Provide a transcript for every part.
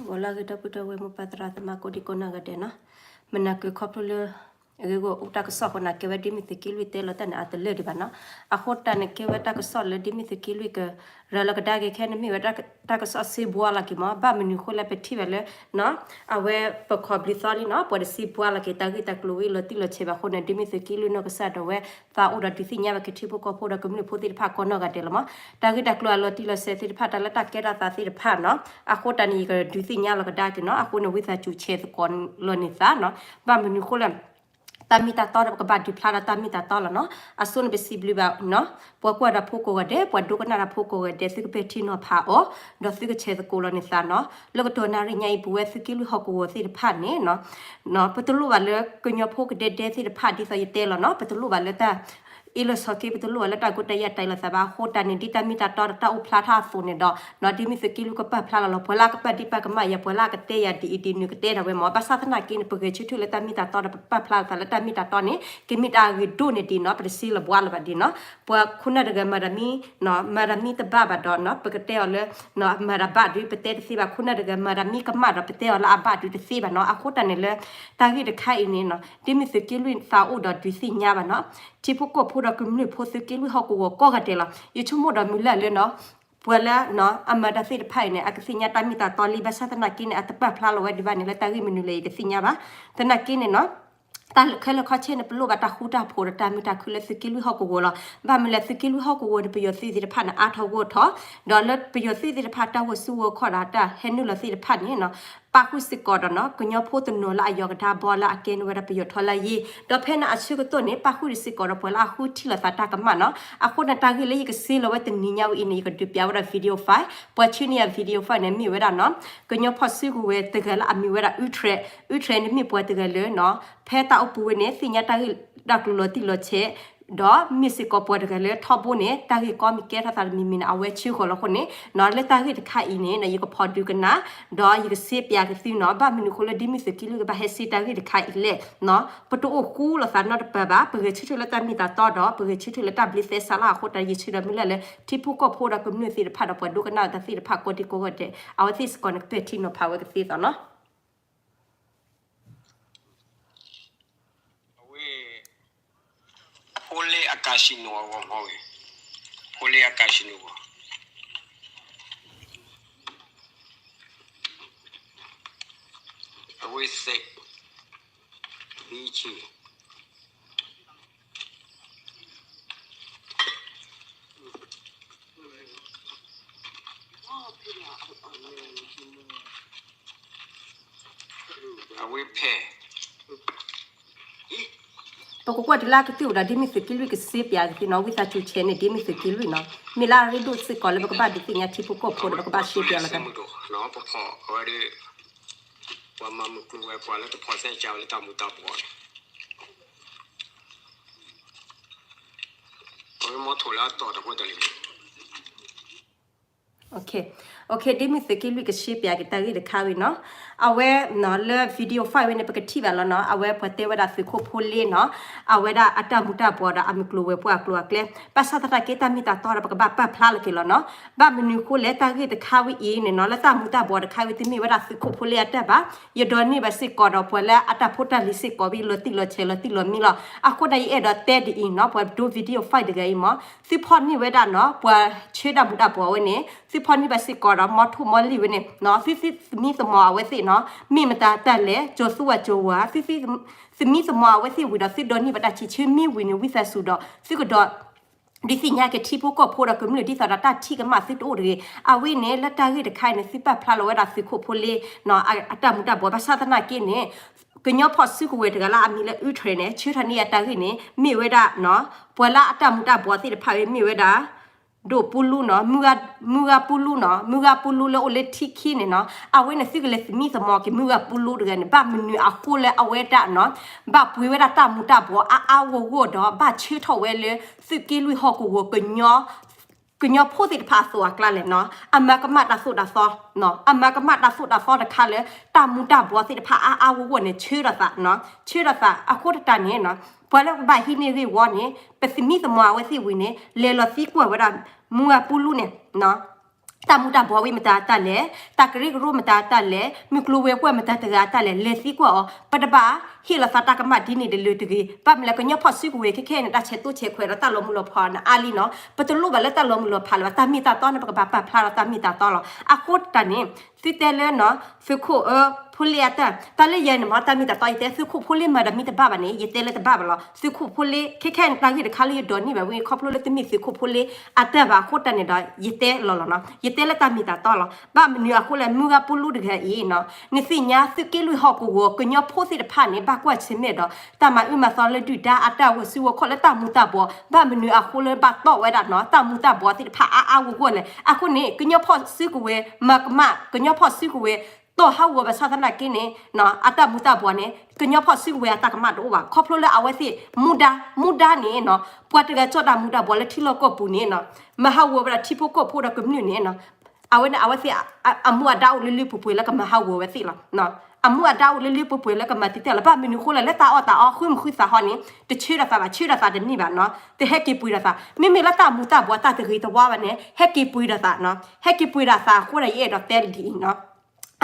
ဂီၤလၢအဂ့ၤ ဒီပုၢ်ဒီဝဲၢ်မိၢ်ပၢ်သရၣ်သမါကိးဒံကိးနီၢ်ဂၤဒဲးနီၤ, မနၤက့ၤခီဖျိလၢ အဂ့ၢ်ဂီၢ်အိၣ်တၢ်ကစီၣ်အဃိန့ၣ် ကဲဝဲဒ်မ့ၢ်သုးက့လွံၢ်တဲလီၤတၢ်န့ၣ် အတလၢာ်ဒံးဘၣ်နီၤ. အဃိတၢ်န့ၣ် ကဲဝဲတၢ်ကစီၣ်လၢဒ်မ့ၢ်သုးက့လွံၢ်ကရၤလီၤကဒါက့ၤခဲန့ၣ် မ့ၢ်ဝဲတၢ်ကစီၣ်စ့ဘှါလီၤက့ၤမး. ဘၣ်မနုၤဃိလၢပထံၣ်ဘၣ်လၢ အဝဲပခီၣ်ဘျုးသီလံနီၤ ပှၤတစ့ဘှါလီၤက့ၤ တၢ်ဂ့ၢ်တၢ်ကျိၤဝဲအလီၤတံၢ်လီၤဆဲးဘၣ်အဃိန့ၣ် ဒ်မ့ၢ်သုးက့လွံၢ်နီၢ်ကစၢ်ဒၣ်ဝဲ သးအိၣ်ဒီးဒုးသ့ၣ်ညါဘၣ်က့ၤထံဖိကီၢ်ဖိဒီးကမျၢၢ်ဖိသ့ၣ်တဖၣ်ကိးနီၢ်ဂၤဒဲးလီၤမး. တၢ်ဂ့ၢ်တၢ်ကျိၤအလီၤတံၢ်လီၤဆဲးသ့ၣ်တဖၣ် တၢ်လၢတၢ်ကဲထီၣ်သးသ့ၣ်တဖၣ်နီၤ အဃိတၢ်န့ၣ် ယကဒုးသ့ၣ်ညါလီၤကဒါက့ၤနီၤ. အဃိန့ၣ် ဝံသးစူၤဆဲးသကိးလီၤန့ၢ်သးနီၤ. ဘၣ်မနုၤဃိလဲၣ် တၢ်မ့ၢ်တၢ်တီဒီး ပကဘၣ်ဒုးဖျါဒီးတၢ်မ့ၢ်တၢ်တီလီၤနီၤ. အဆိန့ၣ် ပစံးဘျုးဘၣ်နီၤ ပှၤကွၢ်တၢ်ဖိကိးဂၤဒဲး ပှၤဒိကနၣ်တၢ်ဖိကိးဂၤဒဲး သုကပဲာ်ထံနီၤဖးအီၤ ဒီးသုကဆဲးသကိးလီၤန့ၢ်သးနီၤ. လၢကတီၢ်နၣ်ရံၣ်ညါအံၤ ပဝဲသုးက့လွံၢ်ဟီၣ်ကဝီၤသ့ၣ်တဖၣ်န့ၣ် ပတလိၣ်ဘၣ်လၢကညီဖိကဒဲဒဲသ့ၣ်တဖၣ် ဒ်သိးယတဲလီၤနီၤ ပတလိၣ်ဘၣ်လၢတၢ်အ့ၣ်လိာ်ဆိးက့ ပတလိၣ်ဘၣ်လၢတၢ်ကီတၢ်ခဲ တၢ်အ့ၣ်လိာ်သးဘၣ်. အဃိတၢ်န့ၣ် ဒ်တၢ်မ့ၢ်တၢ်တီဒီးတၢ်အိၣ်ဖျါထီၣ်အသိးန့ၣ်ဒီး ဒ်မ့ၢ်သုးက့လွံၢ်ကပာ်ဖျါလီၤလီၤ ပှၤလၢအကပာ်ဒံးပာ်ကမၣ်ယၤ ပှၤလၢအကတဲယၤဒ်အံၤဒ်နုၤကတဲဒၣ်ဝဲမး. ဘၣ်ဆၣ်သနာ်က့န့ၣ် ပဂဲၤဆၢထၢၣ်လၢတၢ်မ့ၢ်တၢ်တီဒီး ပပာ်ဖျါလီၤသးလၢတၢ်မ့ၢ်တၢ်တီန့ၣ် ကမ့ၢ်တၢ်အဂ့ၤဒိၣ်န့ၢ်ဒံးနီၤ ပတစ့လီၤဘှါလၢၤဘၣ်ဒံးနီၤ. ပှၤခိၣ်နၢ်တဂၤမၤတၢ်မံ မၤတၢ်မံတဘၣ်ဘၣ်ဒီး ပကတဲအီၤလၢ မၤတၢ်ဘၣ်ဒုး ပတဲတသ့ဘၣ်. ခိၣ်နၢ်တဂၤမၤတၢ်မံကမၣ်ဒီး ပတဲအီၤလၢအဘၣ်ဒုးတသ့ဘၣ်နီၤ. အဃိတၢ်န့ၣ်လၢ တၢ်ဂ့ၢ်တခါအံၤန့ၣ် ဒ်မ့ၢ်သုးက့လွံၢ်သးအိၣ်ဒီးဒုးသ့ၣ်ညါဘၣ်နီၤ ထံဖိကီၢ်ဖိဒီးကမျၢၢ်ဖိသုးက့လွံၢ်ဟီၣ်ကဝီၤကိးဂၤဒဲးလီၤ. ယဆိကမိၣ်ဒီးမုၢ်လၢ်လၢနီၤ ပှၤလၢအမၤတၢ်သ့ၣ်တဖၣ်အံၤန့ၣ် အကသ့ၣ်ညါတၢ်မ့ၢ်တၢ်တီလံ. ဘၣ်ဆၣ်သနာ်က့န့ၣ် အတပာ်ဖျါလီၤဝဲဒံးဘၣ်န့ၣ် လၢတၢ်ဂ့ၢ်မနုၤလဲၣ် ယတသ့ၣ်ညါဘၣ်. သနာ်က့န့ၣ်နီၤ တၢ်ခဲလၢာ်ခဲဆ့န့ၣ် ပလိၣ်ဘၣ်တၢ်ဃူတၢ်ဖိးဒီးတၢ်မုာ်တၢ်ခုၣ်လၢသုးက့လွံၢ်ဟီၣ်ကဝီၤလီၤ. ဘၣ်မနုၤလဲၣ် သုးက့လွံၢ်ဟီၣ်ကဝီၤန့ၣ် ပယီၤသုးသ့ၣ်တဖၣ်န့ၣ် အါထီၣ်ဂီၢ်ထီၣ် ဒီးလၢပယီၤသုးသ့ၣ်တဖၣ် တၢ်ဂီၤဆူၣ်ဂီၤခီၣ်ဒီးတၢ်ဟဲနုာ်လီၤသ့ၣ်တဖၣ်န့ၣ် ပၣ်ဃုာ်စ့ၢ်ကီးဒီးနီၤ ကညီဖိတနီၤလၢအယီၤကဒါဘီလၢအကဲန့ၢ်ဝဲဒၣ်ပယီၤထီလၢအယံၤ ဒီးဖဲန့ၣ်အဆၢကတီၢ်န့ၣ် ပၣ်ဃုာ်ဒံးစ့ၢ်ကီးဒီးပှၤလၢအဃုထံၣ်လိာ်သးတၢ်ကမၣ်နီၤ. အဃိန့ၣ် တၢ်ဂ့ၢ်လၢယကစ့လီၤဝဲတနံၤညါဝဲအံၤန့ၣ် ယကဒုးပျးဝဲဒၣ် video file ပှၤဆှၢန့ၢ်ယၤ video file န့ၣ် မ့ၢ်ဝဲဒၣ်နီၤ ကညီဖီၣ်စုကဝဲၤတဂၤလၢအမံၤဝဲဒၣ် အူထြဲး အူထြဲးန့ၣ်မ့ၢ်ပှၤတဂၤလၢနီၤ ဖဲတၢ်အိၣ်ပူၤဝဲန့ၣ် သ့ၣ်ညါတၢ်ဂ့ၢ်တၢ်ကျိၤလီၤတံၢ်လီၤဆဲး ဒီးမ့ၢ်စ့ၢ်ကီးပှၤတဂၤလၢထီဘိန့ၣ် တၢ်ဂ့ၢ်ကီမ့ၢ်ကဲထီၣ်သးတမံၤမံၤန့ၣ် အဝဲဆၢဃီၤလီၤအဃိန့ၣ် လၢတၢ်ဂ့ၢ်တခါအံၤန့ၣ် ယကဖီၣ်ဒုးကနၣ် ဒီးယကစ့ပျးက့ၤသုနီၤ ဘၣ်မနုၤအဃိလၢဒ်မ့ၢ်သုးက့လွံၢ်ကဘၣ်ဟဲစ့တၢ်ဂ့ၢ်တခါအံၤလဲၣ် ပတအိၣ်ဃူလိာ်သးနီတပၤဘၣ် ပဂဲၤဆၢထၢၣ်လၢတၢ်မ့ၢ်တၢ်တီဒီး ပဂဲၤဆၢထၢၣ်လၢတၢ်ဘျ့သဲစးလၢအဃိတၢ် ယဆၢဒီးမုၢ်လၢ်လၢ ထံဖိကီၢ်ဖိဒီးကမျၢၢ်သ့ၣ်တဖၣ်ဒီးပှၤဒိကနၣ်တၢ်သ့ၣ်တဖၣ်ကိးဒံကိးဂၤဒဲး အဝဲသ့ၣ်စ့ၢ်ကီးန့ၣ်ကပဲာ်ထံနီၤဖးဝဲကသ့သိးနီၤ. အဝဲ ဖိလ့အကၤစံနိအဂီၢ်မ့ၢ်ဝဲ ဖိလ့အကၤစံနိအဂီၢ် အဝဲသ့ၣ် ဘံဆံ အဝဲဖဲ ပကကွၢ်တုၤလၢကသံၣ်အိၣ်ဒီး ဒ်မ့ၢ်သုးက့လွံၢ်ကစ့ပၠးကသ့နီၤ ဝံသးစူၤဆဲးန့ၣ် ဒ်မ့ၢ်သုးက့လွံၢ်နီၤ မ့ၢ်လၢအရ့ဒိၣ်စ့ၢ်ကီးလၢပကဘၣ်ဒုးသ့ၣ်ညါထံဖိကီၢ်ဖိဒီး ပကဘၣ်ရှဲပၠးလီၤတၢ် ပဖီၣ်အဝဲဒၣ် ပှၤမၤမုၢ်ကျိၤဝဲၤကွာ်လၢတဖီၣ်သဲစးဝဲလၢတၢ်မူၤတၢ်ဘှီးန့ၣ် ပဝဲမီထိၣ်လၢအတီၢ်တၢ်ဖိတၢ်လံၤ ဒ်မ့ၢ်သုးက့လွံၢ်ကရှဲပၠးက့ၤ တၢ်ဂ့ၢ်တခါဝဲနီၤ အဝဲလၢ video file ဝဲန့ၣ် ပကထံၣ်ဘၣ်လီၤနီၤ အဝဲပှၤတဲဝဲဒၣ်သုးခိၣ်ဖိလ့နီၤ အဝဲဒၣ်အတၢ်မူၤတၢ်ဘှီးဒီးအမုၢ်ကျိၤဝဲၤကွာ်အကျိၤအကျဲ ဘၣ်ဆၣ်သနာ်က့ တၢ်မ့ၢ်တၢ်တီဒီး ပကဘၣ်ပာ်ဖျါလီၤက့ၤလီၤနီၤ ဘၣ်မနုၤဃိလဲၣ် တၢ်ဂ့ၢ်တခါဝဲအံၤန့ၣ်နီၤ လၢတၢ်မူၤတၢ်ဘှီးတခါဝဲ တမ့ၢ်ဝဲဒၣ်သုးခိၣ်ဖိလ့အတၢ်ဘၣ် ယဒိးန့ၢ်ဘၣ်စ့ၢ်ကီးဒီးပှၤလၢအတၢ်ဖိတၢ်လံၤစ့ၢ်ကီး ဝံၤလီၤတံၢ်လီၤဆဲးလီၤတံၢ်လီၤမံလီၤ အဃိန့ၣ် ယအဲၣ်ဒိးတဲဒ်အံၤနီၤ ပှၤဒိ video file တဂၤအံၤမး သုဖီၣ်န့ၢ်ဝဲဒၣ်နီၤ ပှၤဆှၢတၢ်မူၤတၢ်ဘှီးဝဲန့ၣ် သုဖီၣ်န့ၢ်ဘၣ်စ့ၢ်ကီးဒီး မီထိၣ်မီလံၢ်ဝဲန့ၣ် သုသုသမံသမိးအဝဲသ့ၣ်နီၤ မ့ၢ်မတၤတၢ်လဲၣ် ကၠိၤသူဝဲကၠိၤဝဲ သုသုသမံသမိးအဝဲသ့ၣ်ဝံၤဒီး သုဒိးန့ၢ်ဘၣ်တၢ်ဆံးဆၢမ့ၢ်ဝံၤန့ၣ် ဝံသးစူၤဒီး သုကဒိး ဒုးသ့ၣ်ညါက့ၤထံဖိကီၢ်ဖိဒီးကမျၢၢ် ဒ်သိးဒီးတၢ်ထံၣ်ကမၣ်သုတအိၣ်တဂ့ၤ အဝဲန့ၣ် လၢတၢ်ဂ့ၢ်တခါအံၤန့ၣ် သုပာ်ဖျါလီၤဝဲဒၣ်သုးခိၣ်ဖိလ့ အတၢ်မူၤတၢ်ဘှီး ဘၣ်ဆၣ်သနာ်က့န့ၣ် ကညီဖီၣ်စုကဝဲၤတဂၤလၢအမံၤလၢ အူထြဲးန့ၣ် ဆှၢထီၣ်န့ၢ်အတၢ်ဂ့ၢ်န့ၣ် မ့ၢ်ဝဲဒၣ် ပှၤလၢအတၢ်မူၤတၢ်ဘှီးသ့ၣ်တဖၣ်ဝဲမ့ၢ်ဝဲဒၣ် ဒိၣ်ပူလူနီၤ မုၢ်ဂၤပူလူနီၤ မုၢ်ဂၤပူလူလၢအိၣ်လၢထံခံန့ၣ်နီၤ အဝဲန့ၣ်သုကလဲၤသမံသမိးက့ၤ မုၢ်ဂၤပူလူတဂၤန့ၣ် ဘၣ်မနုၤအဃိလၢအဝဲဒၣ်နီၤ ဘၣ်ပှ့ၤဝဲဒၣ်တၢ်မူၤတၢ်ဘှီးအါအါဂီၢ်ဂီၢ်ဒီး ဘၣ်ဆှၢထီၣ်ဝဲလၢ သုးက့လွံၢ်ဟီၣ်ကဝီၤ ကညီဖိသ့ၣ်တဖၣ်အသိးအကျါလဲၣ်နီၤ အမၤကမၣ်တၢ်သိၣ်တၢ်သီ အမၤကမၣ်တၢ်သိၣ်တၢ်သီတခါလၢ တၢ်မူၤတၢ်ဘှီးသ့ၣ်တဖၣ်အါအါဂီၢ်ဂီၢ်န့ၣ် ဆှၢထီၣ်သး ဆှၢထီၣ်သး အဃိတၢ်န့ၣ် ပှၤလၢပဘၣ်ဟံးန့ၢ်ဂ့ၢ်ဝီန့ၣ် ပသမံသမိးအဝဲသ့ၣ်ဝံၤန့ၣ် လဲၤလီၤသံကွၢ်ဝဲဒၣ် မုၢ်ဂၤပူလူန့ၣ် တၢ်မူၤတၢ်ဘှီးဝံၤမတၤတၢ်လဲၣ်, တၢ်ကရၢကရိမတၤတၢ်လဲၣ်, မုၢ်ကျိၤဝဲၤကွာ်မတၤတဂၤတၢ်လဲၣ်, လဲၤသံကွၢ်အီၤ, ပတဘၣ်ဟ့ၣ်လီၤသးတၢ်ကမၣ်ဒ်န့ၣ်တလၢတဂ့ၤ. ဘၣ်မနုၤလဲၣ် ကညီဖီၣ်စုကဝဲၤခဲခဲအံၤန့ၣ် တၢ်ဆဲးသိဆဲးခွဲးဒီးတၢ်လီၤမုၢ်လီၤဖးန့ၣ်အါလံနီၤ. ပတလိၣ်ဘၣ်လၢတၢ်လီၤမုၢ်လီၤဖးလၢၤဘၣ်, တၢ်မ့ၢ်တၢ်တီန့ၣ် ပကဘၣ်ပာ်ဖျါဒီးတၢ်မ့ၢ်တၢ်တီလီၤ. အဃိတၢ်န့ၣ် သုတဲလၢနီၤ သုးခိၣ်အၢ ဖိလ့အတၢ်, တၢ်လၢယဲန့ၣ်မ့ၢ်တၢ်မ့ၢ်တၢ်တီ ယတဲသုးခိၣ်ဖိလ့မၤဒီးမ့ၢ်တဘၣ်ဘၣ်န့ၣ် ယတဲလၢတဘၣ်ဘၣ်လီၤ. သုးခိၣ်ဖိလ့ ခဲခဲန့ၣ် တၢ်ဂ့ၢ်တခါလၢယဒိးန့ၢ်ဘၣ်ဝံၤ ခီဖျိလၢတမ့ၢ်သုးခိၣ်ဖိလ့အတၢ်ဘၣ်အဃိတၢ်န့ၣ်ဒီး ယတဲလီၤလီၤနီၤ. ယတဲလၢတၢ်မ့ၢ်တၢ်တီလီၤ. ဘၣ်မနုၤအဃိလဲၣ် မုၢ်ဂၤပူၤလူတဂၤအံၤနီၤ နသ့ၣ်ညါသုးက့လွံၢ်ဟီၣ်ကဝီၤ ကညီဖိသ့ၣ်တဖၣ်န့ၣ် ဘၣ်ကွၢ်ဆၢၣ်မဲာ်ဒီး တၢ်မၤအုၣ်မၤသီလၢဒုၣ်ဒါအတၢ်ဂီၤစုဝီၤခီၣ် လၢတၢ်မူၤတၢ်ဘှီး ဘၣ်မနုၤအဃိလၢဘၣ်တီၢ်ဝဲဒၣ်နီၤ တၢ်မူၤတၢ်ဘှီးသ့ၣ်တဖၣ်အါအါဂီၢ်ဂီၢ်လဲၣ်. အဃိန့ၣ် ကညီဖီၣ်စုကဝဲၤ မၤကမၣ် ကညီဖီၣ်စုကဝဲၤ တီၢ်ဟးဂီၤဘၣ်ဆၣ်သနာ်က့န့ၣ် အတၢ်မူၤတၢ်ဘှီးန့ၣ် ကညီဖီၣ်စုကဝဲၤအတၢ်ကမၣ်တအိၣ်ဘၣ်. ခီဖျိလၢအဝဲသ့ၣ် မူဒါ မူဒါန့ၣ်နီၤ ပှၤတဂၤကၠီၣ်တၢ်မူၤတၢ်ဘှီးလၢထံလီၢ်ကီၢ်ပူၤန့ၣ်နီၤ မၤဟးဂီၤဝဲဒၣ်ထံဖိကီၢ်ဖိဒီးကမျၢၢ်န့ၣ်နီၤ အဝဲန့ၣ် အဝဲသ့ၣ် အမူအဒါအိၣ်လၢလၢပှဲၤပှဲၤလၢကမၤဟးဂီၤဝဲသ့ၣ်လီၤ. အမူအဒါအိၣ်လၢလၢပှဲၤပှဲၤလၢကမၤတံာ်တာ်လီၤ. ဘၣ်မနုၤအဃိလဲၣ် လၢတၢ်အီၣ်တၢ်အီ ဃုမုၢ်ဃုသးဟီန့ၣ် တဆၢဒီးသးဘၣ် ဆၢဒီးသးတန့ၢ်ဘၣ်နီၤ တဟဲက့ၤပှ့ၤဒီးသး. မ့မ့ၢ်လၢတၢ်မူၤတၢ်ဘှီးတၢ်တဂ့ၤတဝါဘၣ်န့ၣ် ဟဲက့ၤပှ့ၤဒီးသးနီၤ ဟဲက့ၤပှ့ၤဒီးသးအဃိဒီး ယအဲၣ်ဒိးတဲဒ်အံၤနီၤ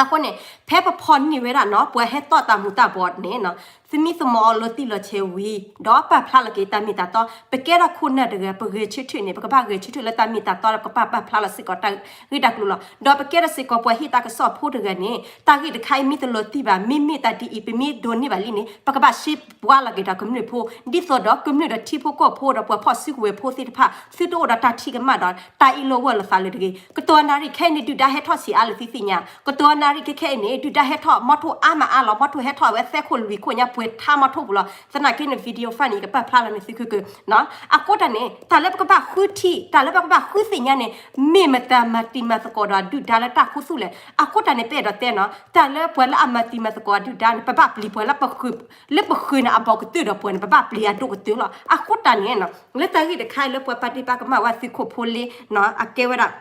အဃိန့ၣ် ဖဲပဖီၣ်န့ၢ်ဝဲဒၣ်နီၤ ပှၤဟဲတီၢ်တၢ်မူၤတၢ်ဘှီးန့ၣ်နီၤ သမံသမိးအီၤလီၤတံၢ်လီၤဆဲးဝံၤ ဒီးပာ်ဖျါလီၤက့ၤတၢ်မ့ၢ်တၢ်တီ ပကဲထီၣ်ခိၣ်နၢ်တဂၤ ပဂဲၤဆၢထၢၣ်န့ၣ် ပကဘၣ်ဂဲၤဆၢထၢၣ်လၢတၢ်မ့ၢ်တၢ်တီ ပကဘၣ်ပာ်ဖျါလီၤစ့ၢ်ကီးတၢ်ဂ့ၢ်တၢ်ကျိၤလီၤ. ဒီးပကဲထီၣ်စ့ၢ်ကီးပှၤဟ့ၣ်တၢ်ကစီၣ်ဖိတဂၤန့ၣ် တၢ်ဂ့ၢ်တခါအံၤမ့ၢ်တလီၤတံၢ်ဘၣ် မ့မ့ၢ်တၢ်ဒ်အံၤ ပမ့ၢ်ဒိးန့ၢ်ဘၣ်လံန့ၣ် ပကဘၣ်ရှဲပှၤလီၤက့ၤဒီးကမျၢၢ်ဖိ ဒ်သိးဒီးကမျၢၢ်ဒီးထံဖိကီၢ်ဖိဒီးပှၤဖီၣ်စုကဝဲၤဖိသ့ၣ်တဖၣ် သုတအိၣ်ဒီးတၢ်ထံၣ်ကမၣ်ဒီး တၢ်အ့ၣ်လိာ်ဝီၢ်လိာ်သးလၢၤတဂ့ၤ. ကတီၢ်နၣ်ရံၣ်ခဲအံၤန့ၣ် ဒုၣ်ဒါဟဲထီၣ်ဆံးအါလၢၤသုသ့ၣ်ညါ ကတီၢ်နၣ်ရံၣ်ခဲခဲအံၤန့ၣ် ဒုၣ်ဒါဟဲထီၣ်မီထိၣ်အါမးအါလီၤ မီထိၣ်ဟဲထီၣ်ဝဲသၢခိၣ်လွံၢ်ခိၣ်ညါပှဲၤထါမီထိၣ်ပူၤလီၤ. သနာ်က့န့ၣ် video file န့ၣ် ယကပာ်ဖျါလီၤန့ၣ်သုခုက အဃိတၢ်န့ၣ် တၢ်လၢပကဘၣ်ဃုထံၣ် တၢ်လၢပကဘၣ်ဃုသ့ၣ်ညါန့ၣ် မ့ၢ်မတၤမၤတံၤမၤသကိးဒီးဒုၣ်ဒါလၢတၢ်ခူသူၣ်လဲၣ်. အဃိတၢ်န့ၣ် ပအဲၣ်ဒိးတဲနီၤ တၢ်လၢပှၤလၢအမၤတံၤမၤသကိးဒုၣ်ဒါန့ၣ် ပဘၣ်ပျံၤပှၤလၢပဃၢၤ လၢပဃၢၤန့ၣ်အဘီကတၢၢ်ဒီးပှၤန့ၣ် ပဘၣ်ပျံၤအဒိၣ်ကတၢၢ်လီၤ. အဃိတၢ်န့ၣ်နီၤ လၢတၢ်ဂ့ၢ်တခါအံၤလၢပှၤပာ်ဒ့ၣ်ပာ်ကမၣ်ဝဲသုးခိၣ်ဖိလ့နီၤ အကဲဝဲဒၣ်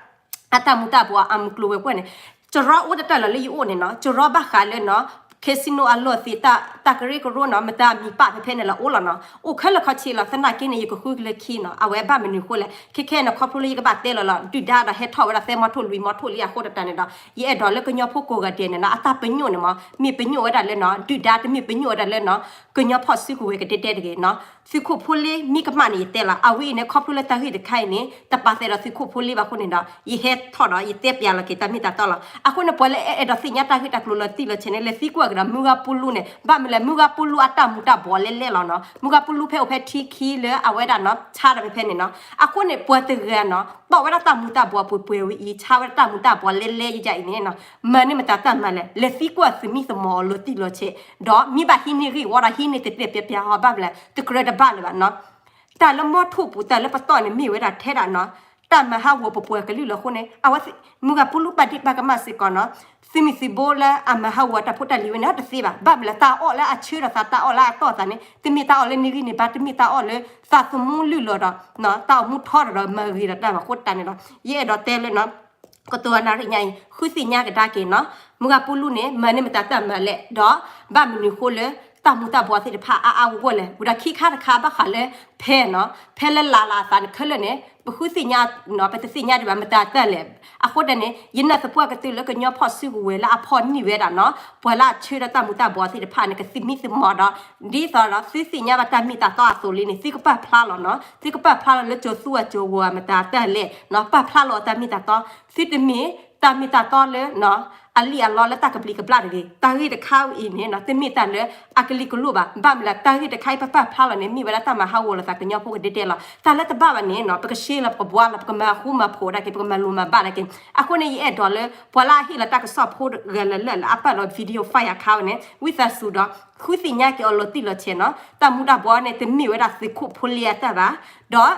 အတၢ်မူၤတၢ်ဘှီးအမုၢ်ကျိၤဝဲၤကွာ်န့ၣ် ကရီအိၣ်တတၢ်လီၤလၢယအိၣ်န့ၣ်နီၤ ကရီဘၣ်ဃးလၢနီၤ casino အလီၢ်သ့ၣ် တၢ်ကရၢကရိနီၤ မတၤမံၤပာ်ဖဲဖဲန့ၣ်လီၤအိၣ်လီၤနီၤ အိၣ်ခဲလၢာ်ခီဆ့လီၤ. သနာ်က့န့ၣ် ယကဃုကလၢခံနီၤ အဝဲဘၣ်မနုၤအဃိလဲၣ် ခဲခဲန့ၣ် ခီဖျိလၢယကဘၣ်တဲလီၤလီၤ ဒုၣ်ဒါဒီးဟဲထီၣ်ဝဲဒၣ်သၢမီထိၣ်လွံၢ်မီထိၣ်လံအဃိတၢ်န့ၣ်ဒီး ယအဲၣ်ဒိးလၢကညီဖိကိးဂၤဒဲးန့ၣ်နီၤ အတၢ်ပညိၣ်န့ၣ်မ့ၢ် မ့ၢ်ပညိၣ်ဝဲဒၣ်လၢနီၤ ဒုၣ်ဒါတမ့ၢ်ပညိၣ်ဝဲဒၣ်လၢနီၤ ကညီဖီၣ်စုကဝဲၤကဒဲဒဲတဂ့ၤနီၤ သုးခိၣ်ဖိလ့မ့ၢ်ကမၣ်န့ၣ် ယတဲလီၤ အဝဲအံၤန့ၣ် ခီဖျိလၢတၢ်ဂ့ၢ်တခါအံၤန့ၣ် တပာ်သးဒီးသုးခိၣ်ဖိလ့ဘၣ်အဃိန့ၣ်ဒီး ယဟဲထီၣ်ဒီး ယတဲပျးလီၤက့ၤတၢ်မ့ၢ်တၢ်တီလီၤ. အဃိန့ၣ် ပှၤလၢအဲၣ်ဒိးသ့ၣ်ညါတၢ်ဂ့ၢ်တၢ်ကျိၤလီၤတံၢ်လီၤဆဲးန့ၣ် လဲၤသံကွၢ်ကဒီး မုၢ်ဂၤပူလူန့ၣ် ဘၣ်မနုၤလဲၣ် မုၢ်ဂၤပူလူအတၢ်မူၤတၢ်ဘှီးလဲၣ်လဲၣ်လီၤနီၤ မုၢ်ဂၤပူလူဖဲအိၣ်ဖဲထံခံလၢအဝဲဒၣ်နီၤ ဆါဒီးဖဲဖဲန့ၣ်နီၤ အဃိန့ၣ် ပှၤတဂၤနီၤ တီၢ်ဝဲဒၣ်တၢ်မူၤတၢ်ဘှီးပှဲၤပှဲၤဝဲအံၤ ဆါဝဲဒၣ်တၢ်မူၤတၢ်ဘှီးလဲၣ်လဲၣ်ယယအံၤန့ၣ်နီၤ မၤန့ၢ်မတၤတၢ်မၤလဲၣ် လဲၤသံကွၢ်သမံသမိးအီၤလီၤတံၢ်လီၤဆဲး ဒီးမ့ၢ်ဘၣ်ဟံးန့ၢ်ဂ့ၢ်ဝီဒီးဟံးန့ၢ်တဲာ်တဲာ်ပျဲပျဲဟီ ဘၣ်မနုၤလဲၣ် တကြၢးတဘၣ်လၢၤဘၣ်နီၤ တၢ်လၢမီထိၣ်ပူၤ တၢ်လၢပတီၢ်န့ၣ် မ့ၢ်ဝဲဒၣ်ထဲဒၣ်နီၤ တၢ်မၤဟးဂီၤပပှၤကလုာ်လီၤအဃိန့ၣ် အဝဲ မုၢ်ဂၤပူလူပာ်ဒ့ၣ်ပာ်ကမၣ်စ့ၢ်ကီးနီၤ သုးမုၢ်သံၣ်ဘိလၢအမၤဟးဂီၤတၢ်ဖိတၢ်လံၤဝဲန့ၣ် တသ့ဘၣ် ဘၣ်မနုၤလဲၣ် တၢ်အီၣ်လၢအဆၢဒီးသး တၢ်အီၣ်လၢအတီၢ်သးန့ၣ် တမ့ၢ်တၢ်အီၣ်လၢနဂံၢ်နဘါ တမ့ၢ်တၢ်အီၣ်လၢသးသမူလုၢ်လီၤဒီး တၢ်အိၣ်မူထီဒီးမၤဂ့ၤဒီးတၢ်ဘၣ်အဃိတၢ်န့ၣ်ဒီး ယအဲၣ်ဒိးတဲလၢနီၤ ကတိၤနၣ်ရံၣ်ညါအံၤ ဃုသ့ၣ်ညါကဒါက့ၤနီၤ မုၢ်ဂၤပူလူန့ၣ် မၤန့ၢ်မတၤတၢ်မၤလဲၣ် ဒီးဘၣ်မနုၤအဃိလၢ တၢ်မူၤတၢ်ဘှီးသ့ၣ်တဖၣ်အါအါဂီၢ်ဂီၢ်လဲၣ် ဝံၤဒီးခံခါတခါဘၣ်ဃးလၢ ဖဲနီၤ ဖဲလၢလၢ်လၢ်အသးန့ၣ် ခဲလၢာ်န့ၣ် ပဃုသ့ၣ်ညါနီၤ ပတသ့ၣ်ညါဒံးဘၣ်မတၤတၢ်လဲၣ် အဃိတၢ်န့ၣ် ယနာ်သပှၢ်ကတၢၢ်လၢကညီဖီၣ်စုကဝဲၤလၢအဖီၣ်န့ၢ်ဝဲဒၣ်နီၤ ပှၤလၢအဆၢဒီးတၢ်မူၤတၢ်ဘှီးသ့ၣ်တဖၣ်န့ၣ် ကသမံသမိးဒီး ဒ်သိးဒီးသုသ့ၣ်ညါဘၣ်တၢ်မ့ၢ်တၢ်တီအသိးလံန့ၣ် သုကပာ်ဖျါလီၤနီၤ သုကပာ်ဖျါလီၤလၢကၠိၤသူအကၠိၤဝီၤမတၤတၢ်လဲၣ်နီၤ ပာ်ဖျါလီၤအတၢ်မ့ၢ်တၢ်တီ သုတမ့ၢ်တၢ်မ့ၢ်တၢ်တီလၢနီၤ အလံၣ်အလီလၢတၢ်ကဘျံးကဘျၣ်တဂ့ၤ တၢ်ဂ့ၢ်တခါအံၤန့ၣ်နီၤ တမ့ၢ်တၢ်လၢအကလံၤကလိဘၣ် ဘၣ်မနုၤလဲၣ် တၢ်ဂ့ၢ်တခါအံၤပပာ်ဖျါလီၤန့ၣ် မ့ၢ်ဝဲဒၣ်တၢ်မၤဟးဂီၤလိာ်သးကညီဖိကဒဲဒဲလီၤ တၢ်လၢတဘၣ်ဘၣ်န့ၣ်နီၤ ပကရှဲလီၤပကဘှါလီၤ ပကမၤဃူမၤဖိးဒၣ်က့ၤ ပကမၤလိၤမၤဘၣ်ဒၣ်က့ၤ အဃိန့ၣ် ယအဲၣ်ဒိးလၢ ပှၤလၢအဟ့ၣ်လီၤတၢ်ကစီၣ်ဖိတဂၤလၢ်လၢ်လၢအပာ်လီၤ video file အခါဝဲန့ၣ် ဝံသးစူၤဒီး ဃုသ့ၣ်ညါက့ၤအီၤလီၤတံၢ်လီၤဆဲးနီၤ တၢ်မူၤတၢ်ဘှီးန့ၣ် တမ့ၢ်ဝဲဒၣ်သုးခိၣ်ဖိလ့အတၢ်ဘၣ် ဒီး